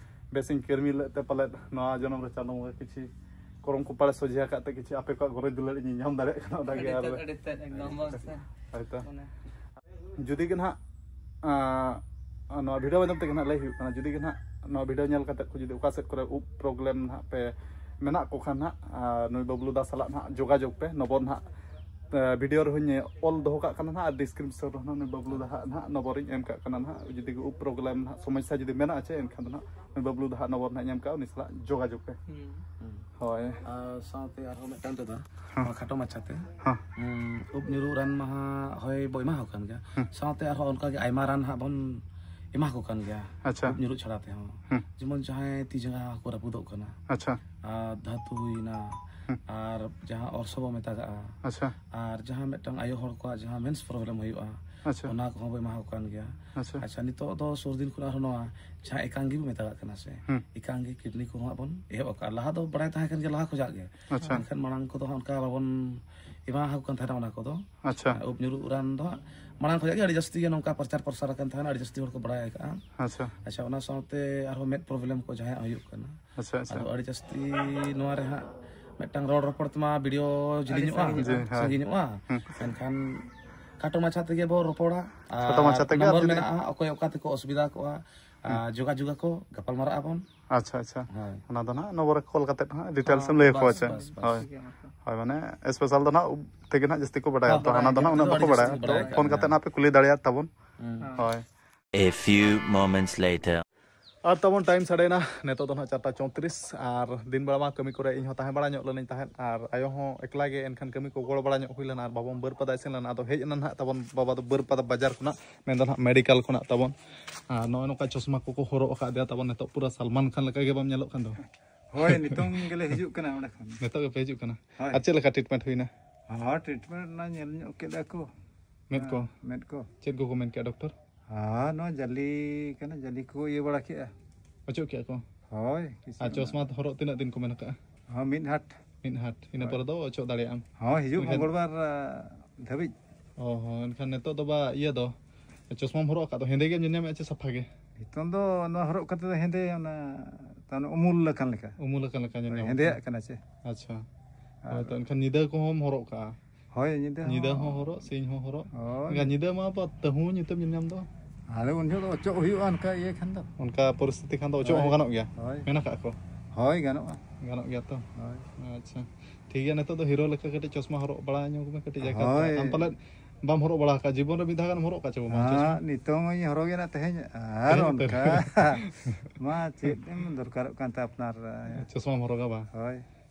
ᱵᱮᱥᱤᱧ ᱠᱟᱹᱢᱤ ᱞᱮᱫ ᱛᱮ ᱯᱟᱞᱮᱫ ᱱᱚᱣᱟ ᱡᱚᱱᱚᱢ ᱨᱮ ᱪᱟᱸᱫᱳ ᱵᱚᱸᱜᱟ ᱠᱤᱪᱷᱤ ᱠᱚᱨᱚᱢ ᱠᱚᱯᱟᱲᱮ ᱥᱚᱡᱷᱮ ᱟᱠᱟᱫ ᱛᱮ ᱠᱤᱪᱷᱤ ᱟᱯᱮ ᱠᱚᱣᱟᱜ ᱜᱚᱨᱚᱡᱽ ᱫᱩᱞᱟᱹᱲ ᱤᱧᱤᱧ ᱧᱟᱢ ᱫᱟᱲᱮᱭᱟᱜ ᱠᱟᱱᱟ, ᱚᱱᱟᱜᱮ᱾ ᱟᱹᱰᱤ ᱟᱨ ᱛᱮᱫ, ᱟᱹᱰᱤ ᱛᱮᱫ, ᱮᱠᱫᱚᱢ ᱢᱚᱡᱽ ᱛᱮ᱾ ᱦᱳᱭᱛᱚ᱾ ᱢᱟᱱᱮ ᱡᱩᱫᱤ ᱜᱮ ᱱᱟᱦᱟᱜ, ᱟᱸ, ᱱᱚᱣᱟ ᱵᱷᱤᱰᱤᱭᱳ ᱢᱟᱫᱽᱫᱷᱚᱢ ᱛᱮᱜᱮ ᱱᱟᱦᱟᱜ ᱞᱟᱹᱭ ᱦᱩᱭᱩᱜ ᱠᱟᱱᱟ, ᱡᱩᱫᱤ ᱜᱮ ᱱᱟᱦᱟᱜ ᱱᱚᱣᱟ ᱵᱷᱤᱰᱤᱭᱳ ᱧᱮᱞ ᱠᱟᱛᱮ ᱠᱚ ᱡᱩᱫᱤ ᱚᱠᱟ ᱥᱮᱫ ᱠᱚᱨᱮ ᱩᱵ ᱯᱨᱚᱵᱞᱮᱢ ᱱᱟᱦᱟᱜ ᱯᱮ ᱢᱮᱱᱟᱜ ᱠᱚ ᱠᱷᱟᱱ ᱱᱟᱦᱟᱜ, ᱟᱨ ᱱᱩᱭ ᱵᱟᱹᱵᱞᱩ ᱫᱟ ᱥᱟᱞᱟᱜ ᱱᱟᱦᱟᱜ ᱡᱳᱜᱟᱡᱳᱜᱽ ᱯᱮ᱾ ᱱᱚᱢᱵᱚᱨ ᱱᱟᱦᱟᱜ, ᱟᱸ, ᱵᱷᱤᱰᱤᱭᱳ ᱨᱮᱦᱚᱸᱧ ᱚᱞ ᱫᱚᱦᱚ ᱠᱟᱜ ᱠᱟᱱᱟ ᱱᱟᱦᱟᱜ, ᱟᱨ ᱰᱤᱥᱠᱨᱤᱯᱥᱚᱱ ᱨᱮᱦᱚᱸ ᱱᱩᱭ ᱵᱟᱹᱵᱞᱩ ᱫᱟ ᱦᱟᱜ ᱱᱟᱦᱟᱜ ᱱᱚᱢᱵᱚᱨᱤᱧ ᱮᱢ ᱠᱟᱜ ᱠᱟᱱᱟ ᱱᱟᱦᱟᱜ᱾ ᱡᱩᱫᱤ ᱜᱮ ᱩᱵ ᱯᱨᱚᱵᱞᱮᱢ ᱱᱟᱦᱟᱜ ᱥᱚᱢᱚᱥᱥᱟ ᱡᱩᱫᱤ ᱢᱮᱱᱟᱜᱼᱟ ᱪᱮ, ᱮᱱᱠᱷᱟᱱ ᱫᱚ ᱱᱟᱦᱟᱜ ᱱᱩᱭ ᱵᱟᱹᱵᱞᱩ ᱫᱟ ᱦᱟᱜ ᱱᱚᱢᱵᱚᱨ ᱱᱟᱦᱟᱜ ᱤᱧ ᱮᱢ ᱠᱟᱜᱼᱟ, ᱩᱱᱤ ᱥᱟᱞᱟᱜ ᱡᱳᱜᱟᱡᱳᱜᱽ ᱯᱮ᱾ ᱦᱩᱸ᱾ ᱦᱳᱭ᱾ ᱟᱨ ᱥᱟᱶᱛᱮ ᱟᱨᱦᱚᱸ ᱢᱤᱫᱴᱟᱝ ᱫᱟᱫᱟ, ᱦᱮᱸ᱾ ᱱᱚᱣᱟ ᱠᱷᱟᱴᱚ ᱢᱟᱪᱷᱟᱛᱮ, ᱦᱮᱸ᱾ ᱩᱸ, ᱩᱵ ᱧᱩᱨᱩᱜ ᱨᱟᱱ ᱢᱟ ᱦᱟᱸᱜ ᱦᱳᱭ ᱵᱚ ᱮᱢᱟ ᱠᱚ ᱠᱟᱱ ᱜᱮᱭᱟ᱾ ᱦᱮᱸ᱾ ᱥᱟᱶᱛᱮ ᱟᱨᱦᱚᱸ ᱚᱱᱠᱟ ᱜᱮ ᱟᱭᱢᱟ ᱨᱟᱱ ᱦᱟᱸᱜ ᱵᱚᱱ ᱮᱢᱟ ᱠᱚ ᱠᱟᱱ ᱜᱮᱭᱟ᱾ ᱟᱪᱪᱷᱟ᱾ ᱩᱵ ᱧᱩᱨᱩᱜ ᱪᱷᱟᱲᱟ ᱛᱮᱦᱚᱸ᱾ ᱦᱮᱸ᱾ ᱡᱮᱢᱚᱱ ᱡᱟᱦᱟᱸᱭ ᱛᱤ ᱡᱟᱸᱜᱟ ᱠᱚ ᱨᱟᱹᱯᱩᱫᱚᱜ ᱠᱟᱱᱟ᱾ ᱟᱪᱪᱷᱟ᱾ ᱟᱨ ᱫᱷᱟᱹᱛᱩ ᱦᱩᱭᱱᱟ᱾ ᱦᱮᱸ᱾ ᱟᱨ ᱡᱟᱦᱟᱸ ᱚᱨᱥᱚ ᱵᱚ ᱢᱮᱛᱟᱜᱟᱜᱼᱟ᱾ ᱟᱪᱪᱷᱟ᱾ ᱟᱨ ᱡᱟᱦᱟᱸ ᱢᱤᱫᱴᱟᱝ ᱟᱭᱳ ᱦᱚᱲ ᱠᱚᱣᱟᱜ ᱡᱟᱦᱟᱸ ᱢᱮᱱᱥ ᱯᱨᱚᱵᱞᱮᱢ ᱦᱩᱭᱩᱜᱼᱟ, ᱟᱪᱪᱷᱟ᱾ ᱚᱱᱟ ᱠᱚᱦᱚᱸ ᱵᱚ ᱮᱢᱟ ᱠᱚ ᱠᱟᱱ ᱜᱮᱭᱟ᱾ ᱟᱪᱪᱷᱟ᱾ ᱟᱪᱪᱷᱟ, ᱱᱤᱛᱚᱜ ᱫᱚ ᱥᱩᱨ ᱫᱤᱱ ᱠᱷᱚᱱ ᱟᱨᱦᱚᱸ ᱱᱚᱣᱟ ᱡᱟᱦᱟᱸ ᱮᱠᱟᱝᱜᱤ ᱵᱚ ᱢᱮᱛᱟᱜᱟᱜ ᱠᱟᱱᱟ ᱥᱮ, ᱦᱮᱸ᱾ ᱮᱠᱟᱝᱜᱤ ᱠᱤᱰᱱᱤ ᱠᱚᱦᱚᱸ ᱦᱟᱸᱜ ᱵᱚᱱ ᱮᱦᱚᱵ ᱟᱠᱟᱫᱼᱟ᱾ ᱞᱟᱦᱟ ᱫᱚ ᱵᱟᱲᱟᱭ ᱛᱟᱦᱮᱸ ᱠᱟᱱ ᱜᱮᱭᱟ ᱞᱟᱦᱟ ᱠᱷᱚᱱᱟᱜ ᱜᱮ᱾ ᱟᱪᱪᱷᱟ᱾ ᱢᱮᱱᱠᱷᱟᱱ ᱢᱟᱲᱟᱝ ᱠᱚᱫᱚ ᱦᱟᱸᱜ ᱚᱱᱠᱟ ᱵᱟᱵᱚᱱ ᱮᱢᱟ ᱟᱠᱚ ᱠᱟᱱ ᱛᱟᱦᱮᱱᱟ ᱚᱱᱟ ᱠᱚᱫᱚ᱾ ᱟᱪᱪᱷᱟ᱾ ᱩᱵ ᱧᱩᱨᱩᱜ ᱨᱟᱱ ᱫᱚ ᱦᱟᱸᱜ ᱢᱟᱲᱟᱝ ᱠᱷᱚᱱᱟᱜ ᱜᱮ ᱟᱹᱰᱤ ᱡᱟᱹᱥᱛᱤ ᱜᱮ ᱱᱚᱝᱠᱟ ᱯᱨᱚᱪᱟᱨ ᱯᱨᱚᱥᱟᱨ ᱟᱠᱟᱱ ᱛᱟᱦᱮᱱᱟ, ᱟᱹᱰᱤ ᱡᱟᱹᱥᱛᱤ ᱦᱚᱲ ᱠᱚ ᱵᱟᱲᱟᱭ ᱟᱠᱟᱫᱼᱟ᱾ ᱟᱪᱪᱷᱟ᱾ ᱟᱪᱪᱷᱟ, ᱚᱱᱟ ᱥᱟᱶᱛᱮ ᱟᱨᱦᱚᱸ ᱢᱮᱫ ᱯᱨᱚᱵᱞᱮᱢ ᱠᱚ ᱡᱟᱦᱟᱸᱭᱟᱜ ᱦᱩᱭᱩᱜ ᱠᱟᱱᱟ᱾ ᱟᱪᱪᱷᱟ, ᱟᱪᱪᱷᱟ᱾ ᱟᱫᱚ ᱟᱹᱰᱤ ᱡᱟᱹᱥᱛᱤ ᱱᱚᱣᱟ ᱨᱮ ᱦᱟᱸᱜ ᱢᱤᱫᱴᱟᱝ ᱨᱚᱲ ᱨᱚᱯᱚᱲ ᱛᱮᱢᱟ ᱵᱷᱤᱰᱤᱭᱳ ᱟᱹᱰᱤ ᱡᱤᱞᱤᱧᱚᱜᱼᱟ, ᱥᱟᱺᱜᱤᱧ᱾ ᱡᱤ, ᱦᱳᱭ᱾ ᱥᱟᱺᱜᱤᱧᱚᱜᱼᱟ᱾ ᱦᱩᱸ᱾ ᱮᱱᱠᱷᱟᱱ ᱠᱷᱟᱴᱚ ᱢᱟᱪᱷᱟ ᱛᱮᱜᱮ ᱵᱚ ᱨᱚᱯᱚᱲᱟ᱾ ᱠᱷᱟᱴᱚ ᱟᱨ ᱢᱟᱪᱷᱟ ᱛᱮᱜᱮ ᱱᱚᱢᱵᱚᱨ ᱟᱨ ᱡᱩᱫᱤ ᱢᱮᱱᱟᱜᱼᱟ, ᱚᱠᱚᱭ ᱚᱠᱟ ᱛᱮᱠᱚ ᱚᱥᱩᱵᱤᱫᱷᱟ ᱠᱚᱜᱼᱟ, ᱦᱩᱸ᱾ ᱟᱨ ᱡᱳᱜᱟᱡᱳᱜᱽ ᱟᱠᱚ, ᱜᱟᱯᱟᱞ ᱢᱟᱨᱟᱜ ᱟᱵᱚᱱ᱾ ᱟᱪᱪᱷᱟ, ᱟᱪᱪᱷᱟ᱾ ᱦᱳᱭ᱾ ᱚᱱᱟ ᱫᱚ ᱱᱟᱦᱟᱜ ᱱᱚᱢᱵᱚᱨ ᱨᱮ ᱠᱚᱞ ᱠᱟᱛᱮᱫ ᱦᱟᱸᱜ ᱰᱤᱴᱮᱞᱥ ᱮᱢ ᱦᱚᱸ, ᱞᱟᱹᱭ ᱟᱠᱚᱣᱟ ᱵᱟᱥ, ᱪᱮ? ᱵᱟᱥ, ᱵᱟᱥ᱾ ᱦᱳᱭ᱾ ᱴᱷᱤᱠ ᱜᱮᱭᱟ, ᱢᱟ ᱛᱚᱵᱮ᱾ ᱦᱳᱭ, ᱢᱟᱱᱮ ᱥᱯᱮᱥᱟᱞ ᱫᱚ ᱱᱟᱦᱟᱜ ᱩᱵ ᱛᱮᱜᱮ ᱱᱟᱦᱟᱜ ᱡᱟᱹᱥᱛᱤ ᱠᱚ ᱵᱟᱰᱟᱭᱟ, ᱦᱚᱸ, ᱛᱚ ᱵᱟᱰᱟᱭ ᱦᱟᱱᱟ ᱫᱚ ᱜᱮᱭᱟ᱾ ᱱᱟᱦᱟᱜ ᱩᱱᱟᱹᱜ ᱩᱱᱠᱩ ᱫᱚ ᱵᱟᱠᱚ ᱟᱹᱰᱤ ᱵᱟᱰᱟᱭᱟ᱾ ᱡᱟᱹᱥᱛᱤ ᱠᱚ ᱛᱚ ᱵᱟᱰᱟᱭ ᱯᱷᱳᱱ ᱠᱟᱜ ᱠᱟᱛᱮᱫ ᱜᱮᱭᱟ᱾ ᱱᱟᱦᱟᱜ ᱯᱮ ᱠᱩᱞᱤ ᱫᱟᱲᱮᱭᱟ ᱛᱟᱵᱚᱱ᱾ ᱦᱩᱸ᱾ ᱦᱳᱭ᱾ A few moments later. ᱟᱨ ᱛᱟᱵᱚᱱ ᱴᱟᱭᱤᱢ ᱥᱟᱰᱮᱭᱮᱱᱟ, ᱱᱤᱛᱚᱜ ᱫᱚ ᱱᱟᱦᱟᱜ ᱪᱟᱨᱴᱟ ᱪᱳᱭᱛᱨᱤᱥ᱾ ᱟᱨ ᱫᱤᱱ ᱵᱮᱲᱟ ᱢᱟ ᱠᱟᱹᱢᱤ ᱠᱚᱨᱮ ᱤᱧ ᱦᱚᱸ ᱛᱟᱦᱮᱸ ᱵᱟᱲᱟ ᱧᱚᱜ ᱞᱮᱱᱟᱹᱧ ᱛᱟᱦᱮᱸᱫ, ᱟᱨ ᱟᱭᱳ ᱦᱚᱸ ᱮᱠᱞᱟ ᱜᱮ, ᱮᱱᱠᱷᱟᱱ ᱠᱟᱹᱢᱤ ᱠᱚ ᱜᱚᱲᱚ ᱵᱟᱲᱟ ᱧᱚᱜ ᱦᱩᱭ ᱞᱮᱱᱟ᱾ ᱟᱨ ᱵᱟᱵᱚᱱ ᱵᱟᱹᱨ ᱯᱟᱫᱟ ᱤᱥᱤᱱ ᱞᱮᱱᱟ, ᱟᱫᱚ ᱦᱮᱡ ᱮᱱᱟ ᱱᱟᱦᱟᱜ ᱛᱟᱵᱚᱱ ᱵᱟᱵᱟ ᱫᱚ ᱵᱟᱹᱨ ᱯᱟᱫᱟ ᱵᱟᱡᱟᱨ ᱠᱷᱚᱱᱟᱜ, ᱢᱮᱱᱫᱚ ᱱᱟᱦᱟᱜ ᱢᱮᱰᱤᱠᱟᱞ ᱠᱷᱚᱱᱟᱜ ᱛᱟᱵᱚᱱ᱾ ᱟᱨ ᱱᱚᱜᱼᱚᱭ ᱱᱚᱝᱠᱟ ᱪᱚᱥᱢᱟ ᱠᱚᱠᱚ ᱦᱚᱨᱚᱜ ᱟᱠᱟᱫᱮᱭᱟ ᱛᱟᱵᱚᱱ, ᱱᱤᱛᱚᱜ ᱯᱩᱨᱟᱹ ᱥᱟᱞᱢᱟᱱ ᱠᱷᱟᱱ ᱞᱮᱠᱟ ᱜᱮ ᱵᱟᱢ ᱧᱮᱞᱚᱜ ᱠᱟᱱ ᱫᱚ᱾ ᱦᱳᱭ, ᱱᱤᱛᱚᱝ ᱜᱮᱞᱮ ᱦᱤᱡᱩᱜ ᱠᱟᱱᱟ ᱚᱸᱰᱮ ᱠᱷᱚᱱ᱾ ᱱᱤᱛᱚᱜ ᱜᱮᱯᱮ ᱦᱤᱡᱩᱜ ᱠᱟᱱᱟ? ᱦᱳᱭ᱾ ᱟᱨ ᱪᱮᱫ ᱞᱮᱠᱟ ᱴᱨᱤᱴᱢᱮᱱᱴ ᱦᱩᱭᱱᱟ? ᱦᱚᱸ, ᱴᱨᱤᱴᱢᱮᱱᱴ ᱚᱱᱟ ᱧᱮᱞ ᱧᱚᱜ ᱠᱮᱫᱟ ᱠᱚ᱾ ᱢᱮᱫ ᱠᱚ? ᱦᱮᱸ, ᱢᱮᱫ ᱠᱚ᱾ ᱪᱮᱫ ᱠᱚᱠᱚ ᱢᱮᱱ ᱠᱮᱫᱟ ᱰᱚᱠᱴᱚᱨ? ᱦᱮᱸ, ᱱᱚᱣᱟ ᱡᱟᱹᱞᱤ ᱠᱟᱱᱟ, ᱡᱟᱹᱞᱤ ᱠᱚ ᱤᱭᱟᱹ ᱵᱟᱲᱟ ᱠᱮᱫᱼᱟ᱾ ᱚᱪᱚᱜ ᱠᱮᱫᱼᱟ ᱠᱚ? ᱦᱳᱭ, ᱠᱤᱪᱷᱩ ᱟᱨ ᱚᱱᱟ ᱪᱚᱥᱢᱟ ᱦᱚᱨᱚᱜ ᱛᱤᱱᱟᱹᱜ ᱫᱤᱱ ᱠᱚ ᱢᱮᱱ ᱟᱠᱟᱫᱼᱟ? ᱦᱚᱸ, ᱢᱤᱫ ᱦᱟᱴ᱾ ᱢᱤᱫ ᱦᱟᱴ, ᱤᱱᱟᱹ ᱦᱳᱭ᱾ ᱯᱚᱨᱮ ᱫᱚ ᱚᱪᱚᱜ ᱫᱟᱲᱮᱭᱟᱜ ᱟᱢ? ᱦᱚᱸ, ᱦᱤᱡᱩᱜ ᱢᱮᱱᱠᱷᱟᱱ ᱢᱚᱝᱜᱚᱞᱵᱟᱨ, ᱟ, ᱫᱷᱟᱹᱵᱤᱡ᱾ ᱚ ᱦᱚᱸ, ᱮᱱᱠᱷᱟᱱ ᱱᱤᱛᱚᱜ ᱫᱚ ᱵᱟ, ᱤᱭᱟᱹ ᱫᱚ, ᱪᱚᱥᱢᱟᱢ ᱦᱚᱨᱚᱜ ᱟᱠᱟᱫ ᱫᱚ, ᱦᱮᱸᱫᱮ ᱜᱮᱢ ᱧᱮᱞ ᱧᱟᱢᱮᱫᱼᱟ ᱪᱮ ᱥᱟᱯᱷᱟ ᱜᱮ? ᱱᱤᱛᱚᱝ ᱫᱚ ᱱᱚᱣᱟ ᱦᱚᱨᱚᱜ ᱠᱟᱛᱮ ᱫᱚ ᱦᱮᱸᱫᱮ, ᱚᱱᱟ ᱛᱟᱨᱢᱟᱱᱮ ᱩᱢᱩᱞ ᱟᱠᱟᱱ ᱞᱮᱠᱟ᱾ ᱩᱢᱩᱞ ᱟᱠᱟᱱ ᱞᱮᱠᱟ ᱧᱮᱞ ᱦᱳᱭ, ᱧᱟᱢᱚᱜ ᱦᱮᱸᱫᱮᱭᱟᱜ ᱠᱟᱱᱟ᱾ ᱠᱟᱱᱟ ᱪᱮ? ᱟᱪᱪᱷᱟ᱾ ᱟᱨ ᱦᱳᱭ, ᱛᱚ ᱮᱱᱠᱷᱟᱱ ᱧᱤᱫᱟᱹ ᱠᱚᱦᱚᱸᱢ ᱦᱚᱨᱚᱜ ᱠᱟᱜᱼᱟ? ᱦᱳᱭ, ᱧᱤᱫᱟᱹ ᱧᱤᱫᱟᱹ ᱦᱚᱸ᱾ ᱦᱚᱸ ᱦᱚᱨᱚᱜ, ᱥᱤᱧ ᱦᱚᱸ ᱦᱚᱨᱚᱜ᱾ ᱦᱳᱭ᱾ ᱮᱱᱠᱷᱟᱱ ᱧᱤᱫᱟᱹ ᱢᱟ ᱵᱟ ᱛᱟᱹᱦᱩ ᱧᱩᱛᱟᱹᱢ ᱧᱮᱞ ᱧᱟᱢ ᱫᱚ᱾ ᱟᱫᱚ ᱩᱱ ᱡᱚᱦᱚᱜ ᱫᱚ ᱚᱪᱚᱜ ᱦᱩᱭᱩᱜᱼᱟ, ᱚᱱᱠᱟ ᱤᱭᱟᱹ ᱠᱷᱟᱱ ᱫᱚ᱾ ᱚᱱᱠᱟ ᱯᱚᱨᱤᱥᱛᱷᱤᱛᱤ ᱠᱷᱟᱱ ᱫᱚ ᱚᱪᱚᱜ ᱦᱳᱭ᱾ ᱦᱚᱸ ᱜᱟᱱᱚᱜ ᱜᱮᱭᱟ? ᱦᱳᱭ᱾ ᱢᱮᱱᱟᱜ ᱟᱠᱟᱫ ᱠᱚ? ᱦᱳᱭ, ᱜᱟᱱᱚᱜᱼᱟ᱾ ᱜᱟᱱᱚᱜ ᱜᱮᱭᱟ ᱛᱚ? ᱦᱳᱭ᱾ ᱟᱪᱪᱷᱟ, ᱴᱷᱤᱠ ᱜᱮᱭᱟ᱾ ᱱᱤᱛᱚᱜ ᱫᱚ ᱦᱤᱨᱳ ᱞᱮᱠᱟ ᱠᱟᱹᱴᱤᱡ ᱪᱚᱥᱢᱟ ᱦᱚᱨᱚᱜ ᱵᱟᱲᱟ ᱧᱚᱜ ᱢᱮ ᱠᱟᱹᱴᱤᱡ ᱡᱟᱭᱜᱟ ᱨᱮ᱾ ᱦᱳᱭ᱾ ᱟᱢ ᱯᱟᱞᱮᱫ ᱵᱟᱢ ᱦᱚᱨᱚᱜ ᱵᱟᱲᱟ ᱟᱠᱟᱫ, ᱡᱤᱵᱚᱱ ᱨᱮ ᱢᱤᱫ ᱫᱷᱟᱣ ᱜᱟᱱᱮᱢ ᱦᱚᱨᱚᱜ ᱟᱠᱟᱫ ᱪᱮ ᱵᱟᱝ ᱪᱚᱥᱢᱟ? ᱦᱮᱸ, ᱱᱤᱛᱚᱝ ᱤᱧ ᱦᱚᱨᱚᱜᱮᱫ ᱛᱟᱦᱮᱸᱫ, ᱟᱨ ᱛᱮᱦᱮᱧ ᱩᱛᱟᱹᱨ᱾ ᱚᱱᱠᱟ ᱢᱟ ᱪᱮᱫ ᱮᱢ ᱫᱚᱨᱠᱟᱨᱚᱜ ᱠᱟᱱ ᱛᱟᱦᱮᱸ ᱟᱯᱱᱟᱨ᱾ ᱪᱚᱥᱢᱟᱢ ᱦᱚᱨᱚᱜᱟ ᱵᱟᱝ? ᱦᱳᱭ᱾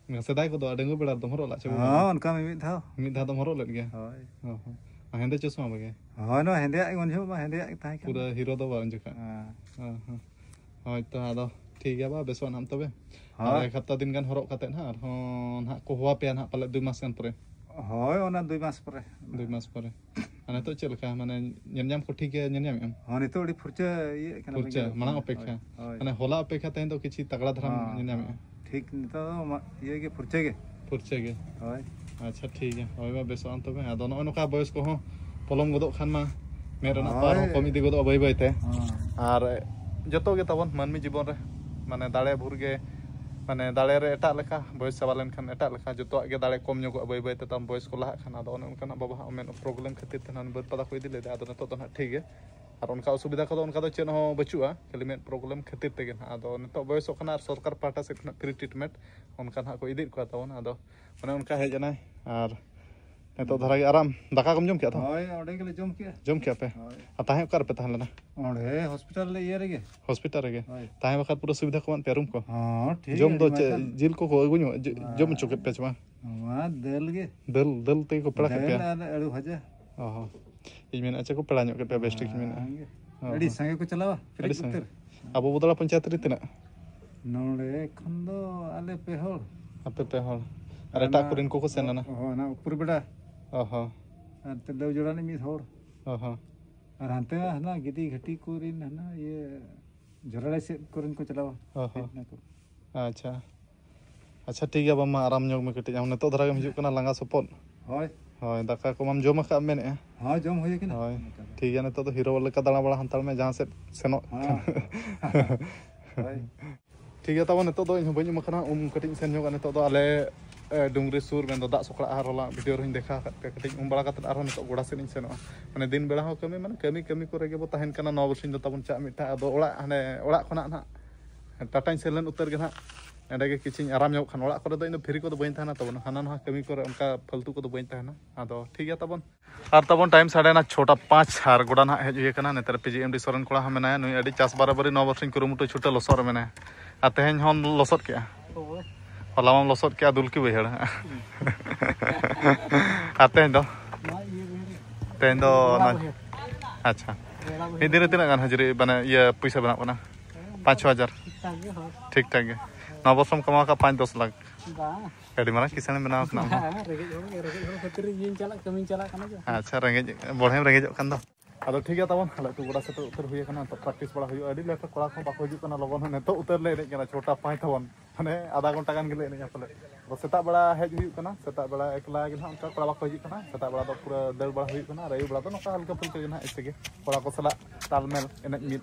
ᱥᱮᱫᱟᱭ ᱠᱚᱫᱚ ᱰᱟᱺᱜᱩᱣᱟᱹ ᱵᱮᱲᱟ ᱨᱮᱫᱚᱢ ᱦᱚᱨᱚᱜ ᱞᱮᱫ ᱪᱮ ᱵᱟᱝ? ᱦᱚᱸ, ᱚᱱᱠᱟ ᱢᱤᱢᱤᱫ ᱫᱷᱟᱣ᱾ ᱢᱤᱫ ᱫᱷᱟᱣ ᱫᱚᱢ ᱦᱚᱨᱚᱜ ᱞᱮᱫ ᱜᱮᱭᱟ? ᱦᱳᱭ᱾ ᱚ ᱦᱚᱸ᱾ ᱟᱨ ᱦᱮᱸᱫᱮ ᱪᱚᱥᱢᱟ ᱵᱟᱜᱮ? ᱦᱳᱭ, ᱱᱚᱣᱟ ᱦᱮᱸᱫᱮᱭᱟᱜ ᱜᱮ ᱩᱱ ᱡᱚᱦᱚᱜ ᱢᱟ ᱦᱮᱸᱫᱮᱭᱟᱜ ᱜᱮ ᱛᱟᱦᱮᱸ ᱠᱟᱱᱟ᱾ ᱯᱩᱨᱟᱹ ᱦᱤᱨᱳ ᱫᱚ ᱵᱟᱝ ᱡᱚᱠᱷᱟ? ᱦᱮᱸ᱾ ᱚ ᱦᱚᱸ᱾ ᱦᱳᱭ ᱛᱚ, ᱟᱫᱚ ᱴᱷᱤᱠ ᱜᱮᱭᱟ ᱵᱟ, ᱵᱮᱥᱚᱜ ᱟᱢ ᱛᱚᱵᱮ᱾ ᱟᱨ ᱦᱳᱭ᱾ ᱮᱠ ᱦᱟᱯᱛᱟ ᱫᱤᱱ ᱜᱟᱱ ᱦᱚᱨᱚᱜ ᱠᱟᱛᱮᱫ ᱱᱟᱦᱟᱜ ᱟᱨᱦᱚᱸ ᱱᱟᱦᱟᱜ ᱠᱚ ᱦᱚᱦᱚ ᱟᱯᱮᱭᱟ ᱱᱟᱦᱟᱜ ᱯᱟᱞᱮᱫ ᱫᱩᱭ ᱢᱟᱥ ᱜᱟᱱ ᱯᱚᱨᱮ᱾ ᱦᱳᱭ, ᱚᱱᱟ ᱫᱩᱭ ᱢᱟᱥ ᱯᱚᱨᱮ᱾ ᱫᱩᱭ ᱢᱟᱥ ᱯᱚᱨᱮ᱾ ᱟᱨ ᱱᱤᱛᱚᱜ ᱪᱮᱫ ᱞᱮᱠᱟ? ᱢᱟᱱᱮ ᱧᱮᱞ ᱧᱟᱢ ᱠᱚ ᱴᱷᱤᱠ ᱜᱮ ᱧᱮᱞ ᱧᱟᱢᱮᱫ ᱟᱢ? ᱦᱚᱸ, ᱱᱤᱛᱚᱜ ᱟᱹᱰᱤ ᱯᱷᱩᱨᱪᱟᱹ ᱤᱭᱟᱹᱜ ᱠᱟᱱᱟ, ᱯᱷᱩᱨᱪᱟᱹ, ᱵᱩᱡᱷᱟᱹᱣ ᱢᱟᱲᱟᱝ ᱠᱟᱱᱟ᱾ ᱚᱯᱮᱠᱠᱷᱟ᱾ ᱦᱳᱭ, ᱦᱳᱭ᱾ ᱢᱟᱱᱮ ᱦᱚᱞᱟ ᱚᱯᱮᱠᱠᱷᱟ ᱛᱮᱦᱮᱧ ᱫᱚ ᱠᱤᱪᱷᱤ ᱛᱟᱜᱲᱟ ᱫᱷᱟᱨᱟᱢ ᱦᱚᱸ, ᱧᱮᱞ ᱧᱟᱢᱮᱫᱼᱟ? ᱦᱚᱸ᱾ ᱴᱷᱤᱠ ᱱᱤᱛᱚᱜ ᱫᱚ ᱢᱟ-, ᱤᱭᱟᱹ ᱜᱮ, ᱯᱷᱩᱨᱪᱟᱹ ᱜᱮ᱾ ᱯᱷᱩᱨᱪᱟᱹ ᱜᱮ᱾ ᱦᱳᱭ᱾ ᱟᱪᱪᱷᱟ, ᱴᱷᱤᱠ ᱜᱮᱭᱟ᱾ ᱦᱳᱭ ᱢᱟ, ᱵᱮᱥᱚᱜ ᱟᱢ ᱛᱚᱵᱮ᱾ ᱟᱫᱚ ᱱᱚᱜᱼᱚᱭ ᱱᱚᱝᱠᱟ ᱵᱚᱭᱚᱥ ᱠᱚᱦᱚᱸ ᱯᱚᱞᱚᱢ ᱜᱚᱫᱚᱜ ᱠᱷᱟᱱ ᱢᱟ ᱢᱮᱫ ᱨᱮᱱᱟᱜ ᱯᱟᱣᱟᱨ ᱦᱚᱸ ᱦᱳᱭ᱾ ᱠᱚᱢ ᱤᱫᱤ ᱜᱚᱫᱚᱜᱼᱟ ᱵᱟᱹᱭ ᱵᱟᱹᱭ ᱛᱮ᱾ ᱦᱚᱸ᱾ ᱟᱨ ᱡᱚᱛᱚ ᱜᱮ ᱛᱟᱵᱚᱱ ᱢᱟᱹᱱᱢᱤ ᱡᱤᱵᱚᱱ ᱨᱮ ᱢᱟᱱᱮ ᱫᱟᱲᱮ ᱵᱷᱳᱨ ᱜᱮ, ᱢᱟᱱᱮ ᱫᱟᱲᱮ ᱨᱮ ᱮᱴᱟᱜ ᱞᱮᱠᱟ, ᱵᱚᱭᱮᱥ ᱪᱟᱵᱟ ᱞᱮᱱᱠᱷᱟᱱ ᱮᱴᱟᱜ ᱞᱮᱠᱟ, ᱡᱚᱛᱚᱣᱟᱜ ᱜᱮ ᱫᱟᱲᱮ ᱠᱚᱢ ᱧᱚᱜᱚᱜᱼᱟ ᱵᱟᱹᱭ ᱵᱟᱹᱭ ᱛᱮ ᱛᱟᱢ ᱵᱚᱭᱮᱥ ᱠᱚ ᱞᱟᱦᱟᱜ ᱠᱷᱟᱱ᱾ ᱟᱫᱚ ᱚᱱᱮ ᱚᱱᱠᱟᱱᱟᱜ ᱵᱟᱵᱟ ᱦᱟᱜ ᱢᱮᱫ ᱯᱨᱚᱵᱞᱮᱢ ᱠᱷᱟᱹᱛᱤᱨ ᱛᱮ ᱱᱟᱦᱟᱜ ᱵᱟᱹᱨᱯᱟᱫᱟ ᱠᱚ ᱤᱫᱤ ᱞᱮᱫᱟ, ᱟᱫᱚ ᱱᱤᱛᱚᱜ ᱫᱚ ᱱᱟᱦᱟᱜ ᱴᱷᱤᱠ ᱜᱮ᱾ ᱟᱨ ᱚᱱᱠᱟ ᱚᱥᱩᱵᱤᱫᱷᱟ ᱠᱚᱫᱚ ᱚᱱᱠᱟ ᱫᱚ ᱪᱮᱫ ᱦᱚᱸ ᱵᱟᱹᱪᱩᱜᱼᱟ, ᱠᱷᱟᱹᱞᱤ ᱢᱮᱫ ᱯᱨᱚᱵᱞᱮᱢ ᱠᱷᱟᱹᱛᱤᱨ ᱛᱮᱜᱮ ᱱᱟᱦᱟᱜ᱾ ᱟᱫᱚ ᱱᱤᱛᱚᱜ ᱵᱚᱭᱮᱥᱚᱜ ᱠᱟᱱᱟ ᱟᱨ ᱥᱚᱨᱠᱟᱨ ᱯᱟᱦᱴᱟ ᱥᱮᱫ ᱠᱷᱚᱱᱟᱜ ᱯᱷᱨᱤ ᱴᱨᱤᱴᱢᱮᱱᱴ ᱚᱱᱠᱟ ᱱᱟᱦᱟᱜ ᱠᱚ ᱤᱫᱤᱭᱮᱫ ᱠᱚᱣᱟ ᱛᱟᱵᱚᱱᱟ᱾ ᱟᱫᱚ ᱚᱱᱮ ᱚᱱᱠᱟ ᱦᱮᱡ ᱮᱱᱟᱭ ᱟᱨ ᱱᱤᱛᱚᱜ ᱫᱷᱟᱨᱟ ᱜᱮ ᱟᱨᱟᱢ᱾ ᱫᱟᱠᱟ ᱠᱚᱢ ᱡᱚᱢ ᱠᱮᱜᱼᱟ ᱛᱚ? ᱦᱳᱭ, ᱚᱸᱰᱮ ᱜᱮᱞᱮ ᱡᱚᱢ ᱠᱮᱜᱼᱟ᱾ ᱡᱚᱢ ᱠᱮᱜᱼᱟ ᱯᱮ? ᱦᱳᱭ᱾ ᱟᱨ ᱛᱟᱦᱮᱸ ᱚᱠᱟ ᱨᱮᱯᱮ ᱛᱟᱦᱮᱸ ᱞᱮᱱᱟ? ᱚᱸᱰᱮ ᱦᱚᱥᱯᱤᱴᱟᱞ ᱤᱭᱟᱹ ᱨᱮᱜᱮ᱾ ᱦᱚᱥᱯᱤᱴᱟᱞ ᱨᱮᱜᱮ? ᱦᱳᱭ᱾ ᱛᱟᱦᱮᱸ ᱵᱟᱠᱷᱨᱟ ᱯᱩᱨᱟᱹ ᱥᱩᱵᱤᱫᱷᱟ ᱠᱚ ᱮᱢᱟᱫ ᱯᱮᱭᱟ, ᱨᱩᱢ ᱠᱚ? ᱦᱚᱸ, ᱴᱷᱤᱠ ᱡᱚᱢ ᱜᱮᱭᱟ, ᱫᱚ ᱟᱹᱰᱤ ᱪᱮᱫ, ᱢᱚᱡᱽ᱾ ᱡᱤᱞ ᱠᱚᱠᱚ ᱟᱹᱜᱩ ᱧᱚᱜ, ᱡᱚ-, ᱡᱚᱢ ᱦᱚᱪᱚ ᱠᱮᱫ ᱯᱮᱭᱟ ᱪᱮ ᱵᱟᱝ? ᱱᱚᱣᱟ ᱫᱟᱹᱞ ᱜᱮ᱾ ᱫᱟᱹᱞ, ᱫᱟᱹᱞ ᱛᱮᱜᱮ ᱠᱚ ᱯᱮᱲᱟ ᱠᱮᱫ ᱫᱟᱹᱞ ᱯᱮᱭᱟ? ᱟᱨ ᱟᱹᱞᱩ ᱵᱷᱟᱡᱟ᱾ ᱚ ᱦᱚᱸ᱾ ᱤᱧ ᱢᱮᱱᱮᱫᱼᱟ ᱪᱮᱫ ᱠᱚ ᱯᱮᱲᱟ ᱧᱚᱜ ᱠᱮᱫ ᱯᱮᱭᱟ ᱵᱮᱥ ᱴᱷᱤᱠ ᱤᱧ ᱢᱮᱱᱮᱫᱼᱟ᱾ ᱵᱟᱝ ᱜᱮ᱾ ᱦᱚᱸ, ᱟᱹᱰᱤ ᱦᱚᱸ᱾ ᱥᱟᱸᱜᱮ ᱠᱚ ᱪᱟᱞᱟᱣᱟ, ᱟᱹᱰᱤ ᱯᱮᱨᱮᱡ ᱥᱟᱸᱜᱮ᱾ ᱩᱛᱟᱹᱨ᱾ ᱟᱵᱚ ᱵᱚᱫᱲᱟ ᱯᱚᱧᱪᱟᱭᱮᱛ ᱨᱮ ᱛᱤᱱᱟᱹᱜ? ᱱᱚᱰᱮ ᱠᱷᱚᱱ ᱫᱚ ᱟᱞᱮ ᱯᱮ ᱦᱚᱲ᱾ ᱟᱯᱮ ᱯᱮ ᱦᱚᱲ᱾ ᱟᱨ ᱮᱴᱟᱜ ᱚᱱᱟ, ᱠᱚᱨᱮᱱ ᱠᱚᱠᱚ ᱥᱮᱱ ᱞᱮᱱᱟ? ᱦᱚᱸ, ᱚᱱᱟ ᱩᱯᱚᱨ ᱵᱮᱰᱟ᱾ ᱚ ᱦᱚᱸ᱾ ᱟᱨ ᱛᱤᱞᱟᱹᱣ ᱡᱚᱲᱟ ᱨᱤᱱᱤᱡ ᱢᱤᱫ ᱦᱚᱲ᱾ ᱚ ᱦᱚᱸ᱾ ᱟᱨ ᱦᱟᱱᱛᱮ ᱦᱟᱱᱟ ᱜᱤᱫᱤ ᱜᱷᱟᱹᱴᱤ ᱠᱚᱨᱮᱱ ᱦᱟᱱᱟ ᱤᱭᱟᱹ ᱡᱷᱚᱨᱟᱲᱟᱭ ᱥᱮᱫ ᱠᱚᱨᱮᱱ ᱠᱚ ᱪᱟᱞᱟᱣᱟ᱾ ᱚ ᱦᱚᱸ᱾ ᱦᱮᱡ ᱱᱟᱠᱚ᱾ ᱟᱪᱪᱷᱟ᱾ ᱟᱪᱪᱷᱟ, ᱴᱷᱤᱠ ᱜᱮᱭᱟ ᱵᱟᱝ ᱢᱟ, ᱟᱨᱟᱢ ᱧᱚᱜ ᱢᱮ ᱠᱟᱹᱴᱤᱡ᱾ ᱟᱢ ᱱᱤᱛᱚᱜ ᱫᱷᱟᱨᱟ ᱜᱮᱢ ᱦᱤᱡᱩᱜ ᱠᱟᱱᱟ, ᱞᱟᱸᱜᱟ ᱥᱚᱯᱚᱫ᱾ ᱦᱳᱭ᱾ ᱦᱳᱭ, ᱫᱟᱠᱟ ᱠᱚ ᱢᱟᱢ ᱡᱚᱢ ᱟᱠᱟᱫ ᱢᱮᱱᱮᱫᱼᱟ? ᱦᱳᱭ, ᱡᱚᱢ ᱦᱩᱭ ᱟᱠᱟᱱᱟ᱾ ᱦᱳᱭ᱾ ᱴᱷᱤᱠ ᱜᱮᱭᱟ, ᱱᱤᱛᱚᱜ ᱫᱚ ᱦᱤᱨᱳ ᱞᱮᱠᱟ ᱫᱟᱬᱟ ᱵᱟᱲᱟ ᱦᱟᱱᱛᱟᱲ ᱢᱮ, ᱡᱟᱦᱟᱸ ᱥᱮᱫ ᱥᱮᱱᱚᱜ ᱦᱮᱸ᱾ ᱠᱷᱟᱱ᱾ ᱦᱳᱭ᱾ ᱴᱷᱤᱠ ᱜᱮᱭᱟ, ᱛᱟᱵᱚᱱ ᱱᱤᱛᱚᱜ ᱫᱚ ᱤᱧ ᱦᱚᱸ ᱵᱟᱹᱧ ᱩᱢ ᱟᱠᱟᱱᱟ, ᱩᱢ ᱠᱟᱹᱴᱤᱡ ᱤᱧ ᱥᱮᱱ ᱧᱚᱜᱼᱟ᱾ ᱱᱤᱛᱚᱜ ᱫᱚ ᱟᱞᱮ, ᱮ, ᱰᱩᱝᱨᱤ ᱥᱩᱨ, ᱢᱮᱱᱫᱚ ᱫᱟᱜ ᱥᱚᱠᱲᱟ ᱟᱦᱟᱨ, ᱦᱚᱞᱟ ᱵᱷᱤᱰᱤᱭᱳ ᱨᱮᱦᱚᱸᱧ ᱫᱮᱠᱷᱟᱣ ᱟᱠᱟᱫ ᱯᱮᱭᱟ᱾ ᱠᱟᱹᱴᱤᱡ ᱩᱢ ᱵᱟᱲᱟ ᱠᱟᱛᱮᱫ ᱟᱨᱦᱚᱸ ᱱᱤᱛᱚᱜ ᱜᱚᱰᱟ ᱥᱮᱫ ᱤᱧ ᱥᱮᱱᱚᱜᱼᱟ᱾ ᱢᱟᱱᱮ ᱫᱤᱱ ᱵᱮᱲᱟ ᱦᱚᱸ ᱠᱟᱹᱢᱤ, ᱢᱟᱱᱮ ᱠᱟᱹᱢᱤ, ᱠᱟᱹᱢᱤ ᱠᱚᱨᱮ ᱜᱮᱵᱚ ᱛᱟᱦᱮᱱ ᱠᱟᱱᱟ᱾ ᱱᱚᱣᱟ ᱵᱚᱪᱷᱚᱨ ᱫᱚ ᱛᱟᱵᱚᱱ ᱪᱟᱜ ᱢᱤᱫᱴᱟᱝ, ᱟᱫᱚ ᱚᱲᱟᱜ, ᱦᱟᱱᱮ ᱚᱲᱟᱜ ᱠᱷᱚᱱᱟᱜ ᱱᱟᱦᱟᱜ ᱴᱟᱴᱟᱧ ᱥᱮᱱ ᱞᱮᱱ ᱩᱛᱟᱹᱨ ᱜᱮ ᱱᱟᱦᱟᱜ, ᱮᱸᱰᱮ ᱜᱮ ᱠᱤᱪᱷᱤᱧ ᱟᱨᱟᱢ ᱧᱚᱜ ᱠᱷᱟᱱ᱾ ᱚᱲᱟᱜ ᱠᱚᱨᱮ ᱫᱚ ᱤᱧ ᱫᱚ ᱯᱷᱤᱨᱤ ᱠᱚᱫᱚ ᱵᱟᱹᱧ ᱛᱟᱦᱮᱱᱟ ᱛᱟᱵᱚᱱ, ᱦᱟᱱᱟ ᱱᱟᱣᱟ ᱠᱟᱹᱢᱤ ᱠᱚᱨᱮ ᱚᱱᱠᱟ ᱯᱷᱟᱹᱞᱛᱩ ᱠᱚᱫᱚ ᱵᱟᱹᱧ ᱛᱟᱦᱮᱱᱟ᱾ ᱟᱫᱚ ᱴᱷᱤᱠ ᱜᱮᱭᱟ ᱛᱟᱵᱚᱱ᱾ ᱟᱨ ᱛᱟᱵᱚᱱ ᱴᱟᱭᱤᱢ ᱥᱟᱰᱮᱱᱟ ᱪᱷᱚᱴᱟ ᱯᱟᱸᱪ, ᱟᱨ ᱜᱚᱰᱟ ᱱᱟᱦᱟᱜ ᱦᱮᱡ ᱦᱩᱭ ᱟᱠᱟᱱᱟ᱾ ᱱᱮᱛᱟᱨ ᱯᱤ ᱡᱤ ᱮᱢ ᱰᱤ ᱥᱚᱨᱮᱱ ᱠᱚᱲᱟ ᱦᱚᱸ ᱢᱮᱱᱟᱭᱟ, ᱱᱩᱭ ᱟᱹᱰᱤ ᱪᱟᱥ ᱵᱟᱨᱟᱵᱟᱨᱤ ᱱᱚᱣᱟ ᱵᱚᱪᱷᱚᱨᱤᱧ ᱠᱩᱨᱩᱢᱩᱴᱩ ᱪᱷᱩᱴᱟᱹ ᱞᱚᱥᱚᱫ ᱨᱮ ᱢᱮᱱᱟᱭᱟ᱾ ᱟᱨ ᱛᱮᱦᱮᱧ ᱦᱚᱸ ᱞᱚᱥᱚᱫ ᱠᱮᱜᱼᱟ? ᱦᱳᱭ᱾ ᱦᱚᱞᱟ ᱢᱟᱢ ᱞᱚᱥᱚᱫ ᱠᱮᱜᱼᱟ ᱫᱩᱞᱠᱤ ᱵᱟᱹᱭᱦᱟᱹᱲ᱾ ᱟᱨ ᱛᱮᱦᱮᱧ ᱫᱚ? ᱱᱚᱣᱟ ᱤᱭᱟᱹ ᱵᱟᱹᱭᱦᱟᱹᱲ ᱨᱮ᱾ ᱛᱮᱦᱮᱧ ᱫᱚ ᱨᱮᱲᱟ ᱱᱚᱣᱟ, ᱵᱟᱹᱭᱦᱟᱹᱲ᱾ ᱟᱪᱪᱷᱟ᱾ ᱨᱮᱲᱟ ᱵᱟᱹᱭᱦᱟᱹᱲ᱾ ᱢᱤᱫ ᱫᱤᱱ ᱨᱮ ᱛᱤᱱᱟᱹᱜ ᱜᱟᱱ ᱦᱟᱹᱡᱨᱤ, ᱢᱟᱱᱮ ᱤᱭᱟᱹ ᱯᱩᱭᱥᱟᱹ ᱵᱮᱱᱟᱜ ᱠᱟᱱᱟ? ᱦᱮᱸ, ᱯᱟᱸᱪ ᱪᱷᱚ ᱦᱟᱡᱟᱨ᱾ ᱴᱷᱤᱠ ᱴᱷᱟᱠ ᱜᱮ, ᱦᱳᱭ᱾ ᱴᱷᱤᱠ ᱴᱷᱟᱠ ᱜᱮ᱾ ᱱᱚᱣᱟ ᱵᱚᱨᱥᱚᱢ ᱠᱟᱢᱟᱣ ᱠᱟᱜ ᱯᱟᱸᱪ ᱫᱚᱥ ᱞᱟᱠᱷ᱾ ᱵᱟᱝ᱾ ᱟᱹᱰᱤ ᱢᱟᱨᱟᱝ ᱠᱤᱥᱟᱹᱬ ᱮᱢ ᱵᱮᱱᱟᱣ ᱠᱟᱱᱟ ᱟᱢ ᱦᱚᱸ᱾ ᱦᱮᱸ, ᱨᱮᱸᱜᱮᱡ ᱦᱚᱲ, ᱨᱮᱸᱜᱮᱡ ᱦᱚᱲ ᱠᱷᱟᱹᱛᱤᱨ ᱤᱧ ᱪᱟᱞᱟᱜ, ᱠᱟᱹᱢᱤᱧ ᱪᱟᱞᱟᱜ ᱠᱟᱱᱟ ᱡᱮ᱾ ᱟᱪᱪᱷᱟ, ᱨᱮᱸᱜᱮᱡ, ᱵᱚᱲᱦᱮᱢ ᱨᱮᱸᱜᱮᱡᱚᱜ ᱠᱟᱱ ᱫᱚ᱾ ᱟᱫᱚ ᱴᱷᱤᱠ ᱜᱮᱭᱟ ᱛᱟᱵᱚᱱ, ᱟᱞᱮ ᱟᱹᱛᱩ ᱜᱚᱰᱟ ᱥᱮᱫ ᱩᱛᱟᱹᱨ ᱦᱩᱭ ᱟᱠᱟᱱᱟ, ᱛᱚ practice ᱵᱟᱲᱟ ᱦᱩᱭᱩᱜᱼᱟ᱾ ᱟᱹᱰᱤ late ᱨᱮ ᱠᱚᱲᱟ ᱠᱚᱦᱚᱸ ᱵᱟᱠᱚ ᱦᱤᱡᱩᱜ ᱠᱟᱱᱟ ᱞᱚᱜᱚᱱ ᱦᱚᱸ᱾ ᱱᱤᱛᱚᱜ ᱩᱛᱟᱹᱨ ᱞᱮ ᱮᱱᱮᱡ ᱠᱟᱱᱟ, ᱪᱷᱚᱴᱟ ᱯᱟᱸᱪ ᱛᱟᱵᱚᱱ, ᱢᱟᱱᱮ ᱟᱫᱷᱟ ᱜᱷᱚᱱᱴᱟ ᱜᱟᱱ ᱜᱮᱞᱮ ᱮᱱᱮᱡᱼᱟ ᱯᱟᱞᱮ᱾ ᱟᱫᱚ ᱥᱮᱛᱟᱜ ᱵᱮᱲᱟ ᱦᱮᱡ ᱦᱩᱭᱩᱜ ᱠᱟᱱᱟ, ᱥᱮᱛᱟᱜ ᱵᱮᱲᱟ ᱮᱠᱞᱟ ᱜᱮ ᱱᱟᱦᱟᱜ ᱚᱱᱠᱟ ᱠᱚᱲᱟ ᱵᱟᱠᱚ ᱦᱤᱡᱩᱜ ᱠᱟᱱᱟ᱾ ᱥᱮᱛᱟᱜ ᱵᱮᱲᱟ ᱫᱚ ᱯᱩᱨᱟᱹ ᱫᱟᱹᱲ ᱵᱟᱲᱟ ᱦᱩᱭᱩᱜ ᱠᱟᱱᱟ, ᱟᱨ ᱟᱹᱭᱩᱵ ᱵᱮᱲᱟ ᱫᱚ ᱱᱚᱝᱠᱟ ᱦᱟᱞᱠᱟ ᱯᱷᱩᱞᱠᱟᱹ ᱜᱮ ᱱᱟᱦᱟᱜ, ᱮᱭᱥᱮ ᱜᱮ ᱠᱚᱲᱟ ᱠᱚ ᱥᱟᱞᱟᱜ ᱛᱟᱞᱢᱮᱞ ᱮᱱᱮᱡ ᱢᱤᱫ᱾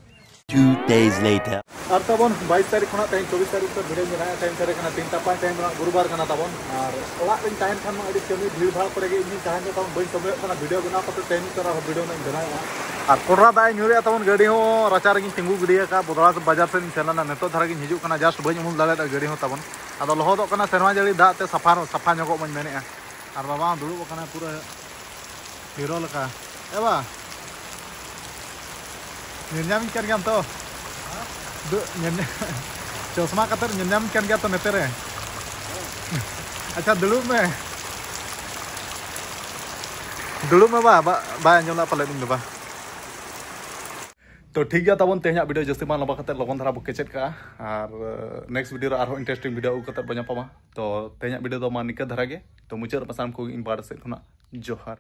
Two days later. ᱟᱨ ᱛᱟᱵᱚᱱ ᱵᱟᱭᱤᱥ ᱛᱟᱹᱨᱤᱠᱷ ᱠᱷᱚᱱᱟᱜ ᱛᱮᱦᱮᱧ ᱪᱚᱵᱵᱤᱥ ᱛᱟᱹᱨᱤᱠᱷ ᱛᱮ ᱵᱷᱤᱲ ᱢᱮᱱᱟᱜᱼᱟ᱾ ᱛᱮᱦᱮᱧ ᱥᱟᱹᱨᱤ ᱠᱟᱱᱟ ᱛᱤᱱ ᱴᱟ ᱯᱟᱸᱪ, ᱛᱮᱦᱮᱧ ᱫᱚ ᱱᱟᱦᱟᱜ ᱜᱩᱨᱩᱵᱟᱨ ᱠᱟᱱᱟ ᱛᱟᱵᱚᱱ᱾ ᱟᱨ ᱚᱲᱟᱜ ᱨᱮᱧ ᱛᱟᱦᱮᱱ ᱠᱷᱟᱱ ᱢᱟ ᱟᱹᱰᱤ ᱠᱟᱹᱢᱤ ᱵᱷᱤᱲ ᱵᱷᱟᱲ ᱠᱚᱨᱮ ᱜᱮ ᱤᱧ ᱛᱟᱦᱮᱱ ᱜᱮ ᱛᱟᱵᱚᱱ, ᱵᱟᱹᱧ ᱥᱚᱢᱚᱭᱚᱜ ᱠᱟᱱᱟ ᱵᱷᱤᱰᱤᱭᱳ ᱵᱮᱱᱟᱣ ᱠᱟᱛᱮ᱾ ᱛᱮᱦᱮᱧ ᱩᱛᱟᱹᱨ ᱟᱨᱦᱚᱸ ᱵᱷᱤᱰᱤᱭᱳ ᱱᱟᱜ ᱤᱧ ᱵᱮᱱᱟᱣᱮᱫᱼᱟ᱾ ᱟᱨ ᱠᱚᱰᱨᱟ ᱫᱟᱜ ᱮ ᱧᱩᱨᱮᱫᱼᱟ ᱛᱟᱵᱚᱱ, ᱜᱟᱹᱰᱤ ᱦᱚᱸ ᱨᱟᱪᱟ ᱨᱮᱜᱮᱧ ᱛᱤᱸᱜᱩ ᱜᱤᱰᱤ ᱟᱠᱟᱫᱼᱟ᱾ ᱵᱚᱫᱲᱟ ᱵᱟᱡᱟᱨ ᱥᱮᱫ ᱤᱧ ᱥᱮᱱ ᱞᱮᱱᱟ, ᱱᱤᱛᱚᱜ ᱫᱷᱟᱨᱟ ᱜᱤᱧ ᱦᱤᱡᱩᱜ ᱠᱟᱱᱟ, just ᱵᱟᱹᱧ ᱩᱢᱩᱞ ᱫᱟᱲᱮᱭᱟᱫᱟ ᱜᱟᱹᱰᱤ ᱦᱚᱸ ᱛᱟᱵᱚᱱ᱾ ᱟᱫᱚ ᱞᱚᱦᱚᱫᱚᱜ ᱠᱟᱱᱟ, ᱥᱮᱨᱢᱟ ᱡᱟᱹᱲᱤ ᱫᱟᱜ ᱛᱮ ᱥᱟᱯᱷᱟ, ᱥᱟᱯᱷᱟ ᱧᱚᱜᱚᱜ ᱢᱟᱧ ᱢᱮᱱᱮᱫᱼᱟ᱾ ᱟᱨ ᱵᱟᱵᱟ ᱦᱚᱸ ᱫᱩᱲᱩᱵ ᱟᱠᱟᱱᱟᱭ ᱯᱩᱨᱟᱹ ᱦᱤᱨᱳ ᱞᱮᱠᱟ᱾ ᱮ ᱵᱟ, ᱧᱮᱞ ᱧᱟᱢᱤᱧ ᱠᱟᱱ ᱜᱮᱭᱟᱢ ᱛᱚ? ᱫᱩ-, ᱧᱮᱞ-, ᱪᱚᱥᱢᱟ ᱠᱟᱛᱮ ᱧᱮᱞ ᱧᱟᱢᱤᱧ ᱠᱟᱱ ᱜᱮᱭᱟ ᱛᱚ ᱱᱚᱛᱮ ᱨᱮ? ᱟᱪᱪᱷᱟ, ᱫᱩᱲᱩᱵ ᱢᱮ᱾ ᱫᱩᱲᱩᱵ ᱢᱮ ᱵᱟ, ᱵᱟ, ᱵᱟᱭ ᱟᱸᱡᱚᱢ ᱞᱮᱫ ᱯᱟᱞᱮᱫ ᱤᱧ ᱫᱚ ᱵᱟ᱾ ᱛᱚ ᱴᱷᱤᱠ ᱜᱮᱭᱟ ᱛᱟᱵᱚᱱ, ᱛᱮᱦᱮᱧᱟᱜ ᱵᱷᱤᱰᱤᱭᱳ ᱡᱟᱹᱥᱛᱤ ᱵᱟᱝ ᱞᱚᱢᱵᱟ ᱠᱟᱛᱮ ᱞᱚᱜᱚᱱ ᱫᱷᱟᱨᱟ ᱵᱚ ᱠᱮᱪᱮᱫ ᱠᱟᱜᱼᱟ᱾ ᱟᱨ next video ᱨᱮ ᱟᱨᱦᱚᱸ interesting video ᱟᱹᱜᱩ ᱠᱟᱛᱮ ᱵᱚ ᱧᱟᱯᱟᱢᱟ᱾ ᱛᱚ ᱛᱮᱦᱮᱧᱟᱜ ᱵᱷᱤᱰᱤᱭᱳ ᱫᱚ ᱢᱟ ᱱᱤᱠᱟᱹ ᱫᱷᱟᱨᱟ ᱜᱮ᱾ ᱛᱚ ᱢᱩᱪᱟᱹᱫ ᱨᱮ ᱥᱟᱱᱟᱢ ᱠᱚ ᱤᱧ ᱯᱟᱦᱴᱟ ᱥᱮᱫ ᱠᱷᱚᱱᱟᱜ ᱡᱚᱦᱟᱨ᱾